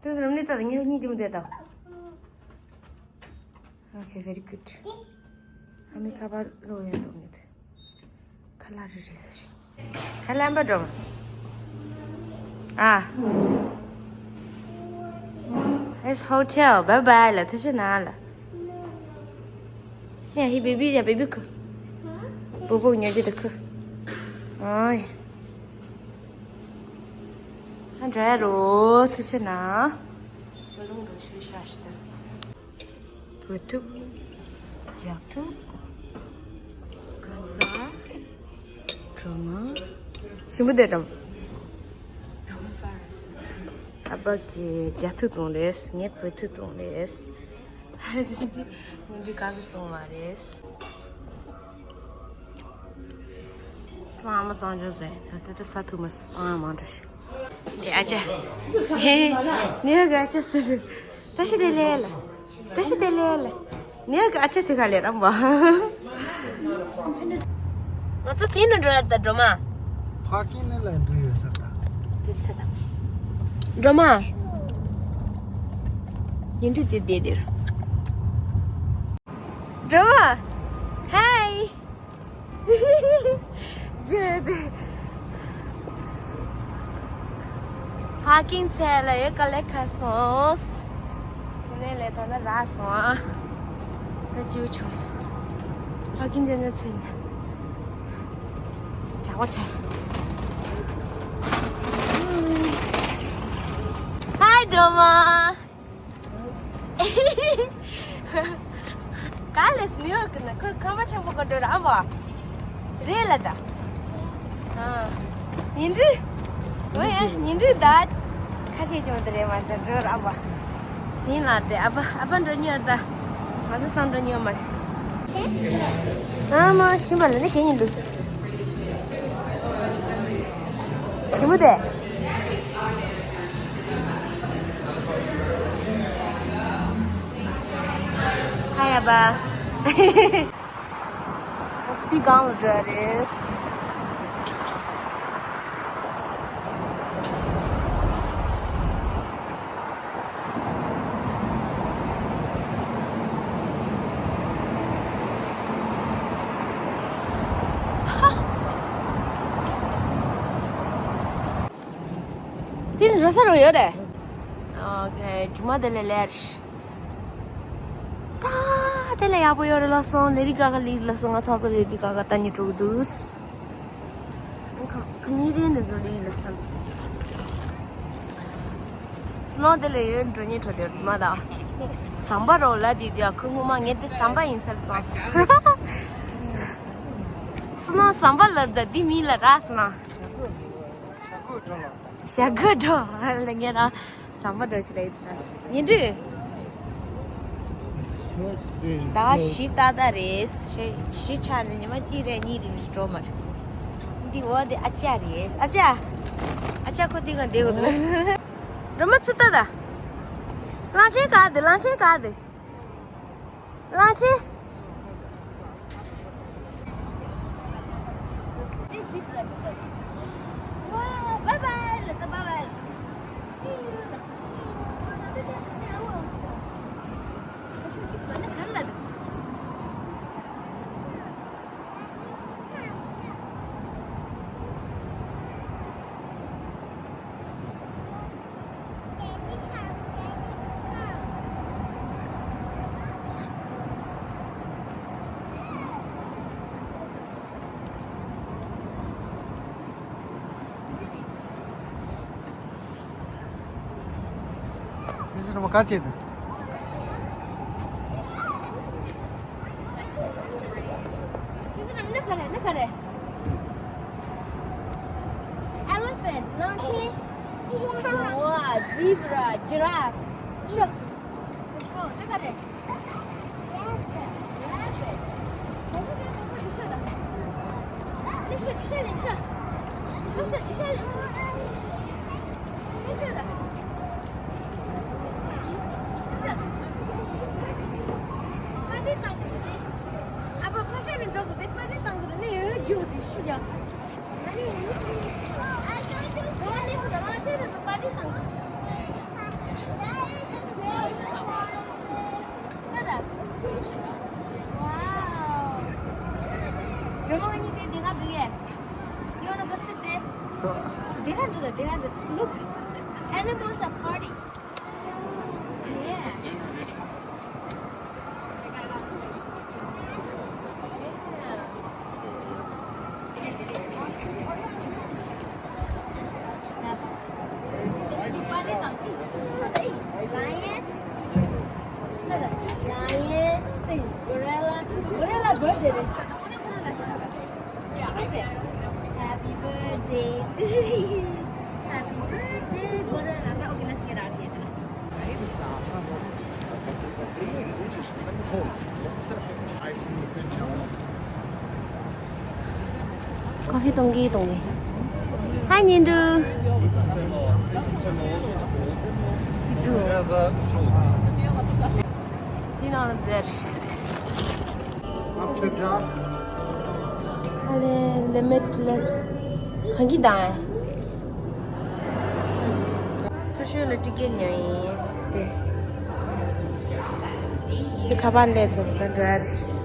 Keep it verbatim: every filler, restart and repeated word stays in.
དེ་ཚོ་རང་ནས་ད་ངས་སྙིང་རྗེ་མོ་བསྡད་དང་། Okay, very good. ཨ་མའི་ཁ་པར་ལོག་ཡོད་འདུག་ངེད། ཁ་ལག་རེ་རེ་ཟ་ཞིག་ཁ་ལམ་པ་འགྲོ་མ། ཨ། It's hotel. Bye bye ལ་ཐུགས་རྗེ་གནང་ལ། ཡ་ཧི་བེ་བི་ཡ་བེ་བི་ཁུ། བུ་བུ་ཉོ་རྒྱུ་དེ་ཁུ། ཨོ་ཡ། ཨ་འགྲོ་ཡ་རོ་ཐུགས་རྗེ་གནང་། བུ་ལུང་རོ་ཤུ་ཤ་ཤི་ད། བུ་ཐུག་ཇག་ཐུག་གང་ཟག་གྲོ་མ། ཞིམ་པོ་དེ་འགྲམ། ཨ་ཕ་གིས་ཇག་ཐུག་བཏུང་རེད། ངས་བུ་ཐུག་བཏུང་རེད། ཉིན་རེ་ག་གི་བཏུང་བ་རེད། གཙང་མ་གཙང་ཆོག་ཟེར་ད་ལྟ་ས་ཐུག་མ་གཙང་མ་འདྲ་ཞིག་འདི་ཨ་ཅག་ནི་ཡ་གི་ཨ་ཅག་ཟེར། བཀྲ་ཤིས་བདེ་ལེགས་ལ། བཀྲ་ཤིས་བདེ་ལེགས་ལ། ནི་ཡ་གི་ཨ་ཅག་དེ་ག་ལེ་རམ་བ། ང་ཚོ་དེ་ནས་འགྲོ་ཡ་ད་འགྲོ་མ། ཕ་ཀིན་ནི་ལ་འགྲོ་ཡོད་ས་ད། དེ་ཚེ་ད། འགྲོ་མ། ཉིན་རེ་དེ་བསྡད་དེར། འགྲོ་མ། Hi. ཇོ་དེ། ཕ་ཀིང་ཚལ་ལ་ཡོད་ག་ལེ་ཁ་སོང་། དེ་ནས་ལས་དོན་ལ་རག་སོང་ཨ། ད་ཅིའུ་ཆུང་སོང་། ཕ་ཀིང་ཇོ་ཉོ་ཚིག་ནས། ཇག་པོ་ཆགས། Hi ཇོ་མ། ག་ལེས་ནིའུ་ཡོག་གི་ན་ཁོ་ཁ་བ་ཆེན་པོ་ག་འགྲོ་ར་ཨ་བ། རེད་ལ་ད། ཨ། ཉིན་རེ། ཨོ་ཡ་ཉིན་རེ་ད། ཁ་ཤས་ཅུང་དུ་རེད་མ་ད་འགྲོ་ར་ཨ་བ། ཟིན་ལ་དེ་ཨ་ཕ་ཨ་ཕ་འགྲོ་ཉོར་ད། ང་ཚོ་སང་འགྲོ་ཉོར་མ་རེད། ཨ་མ་ཤིན་པ་ལ་ནི་གད་སྙིགས་འདུག་ཞི་མོ་དེ། ཧ་ཡ་པ། ཨ་སི་ཏི་སྒང་ལ་འགྲོ་ཡ་རེད། དེ་ནི་རོ་ས་རུ་ཡོད་རེད། ཨོ་ཁེ། ཇུ་མ་དེ་ལས་ལེར། ད་དེ་ལས་ཡག་པོ་ཡོད་རེད་ལབ་སོང་། ལེ་རི་ཀ་ཀ་ལེ་རི་ལབ་སོང་། ང་ཚང་ཚོ་ལེ་རི་ཀ་ཀ་ལྟ་ཉི་དྲུག་འདུག་ཁ་ཁ་མི་རེ་འདི་ཚོ་ལེ་རི་ལབ་སོང་། སུ་ནང་དེ་ལས་ཡོད་འགྲོ་ཉེ་འགྲོ་དེ་མ་ད། ཟམ་པ་རོ་ལ་དེ་དེ་ཁོ་ངོ་མ་ངས་དེ་ཟམ་པ་ཡིན་ཟེར་སོང་། སུ་ནང་ཟམ་པ་ལར་ད་དེ་མི་ལ་ར་སོང་། ཞྭ་གོས་འགྲོ་ལ་ངས་རང་ཟམ་པ་འགྲོ་ཞིག་ལ་ཡིན་ས་ཉིན་འགྲིག་ཟླ་བ་བཞི་ཏག་ཏག་རེད། བཞི་བཞི་ཆགས་ནས་ཉི་མ་གཅིག་རེ་གཉིས་རེ་འགྲོ་མ་རེད། འདི་འོ་དེ་ཨ་ཅག་རེད། ཨ་ཅག་ཨ་ཅག་ཁོ་འདི་ག་འདེད་གོ་འདུག་སྒྲོལ་མ་ཚུར་ལྟ་ད། གླང་ཆེན་ག་དེ་གླང་ཆེན་ག་དེ། གླང་ཆེན། དེ་ཚོ་ནི་མ་ག་བྱེད་དང་། དེ་ཚོ་ནི་ག་རེ་ནི་ག་རེ། Elephant གླང་ཆེན། འགྲོ་བ། Zebra giraffe ཤོ། ཨོ་དེ་ག་རེ། They don't do that. They don't do this. Look, animals are party. Yeah. Lion, lion, gorilla, gorilla birthday. Happy birthday to you. Happy birthday, gorilla. Okay, let's get out of here. Coffee གཏོང་གི་གཏོང་གི། Hi, Nindu. འདི་ནང་ཟེར། After dark. ཨ་ལེ། Limitless. གང་གི་དང་། ཁ་ཤོད་ལ་ཊི་ཀེ་ཊི་ཉོ་ཡིན་ཏེ། འདི་ཁ་པར་ལས་ཚེ་སྟ་འགྲོ་ཡ་རེད།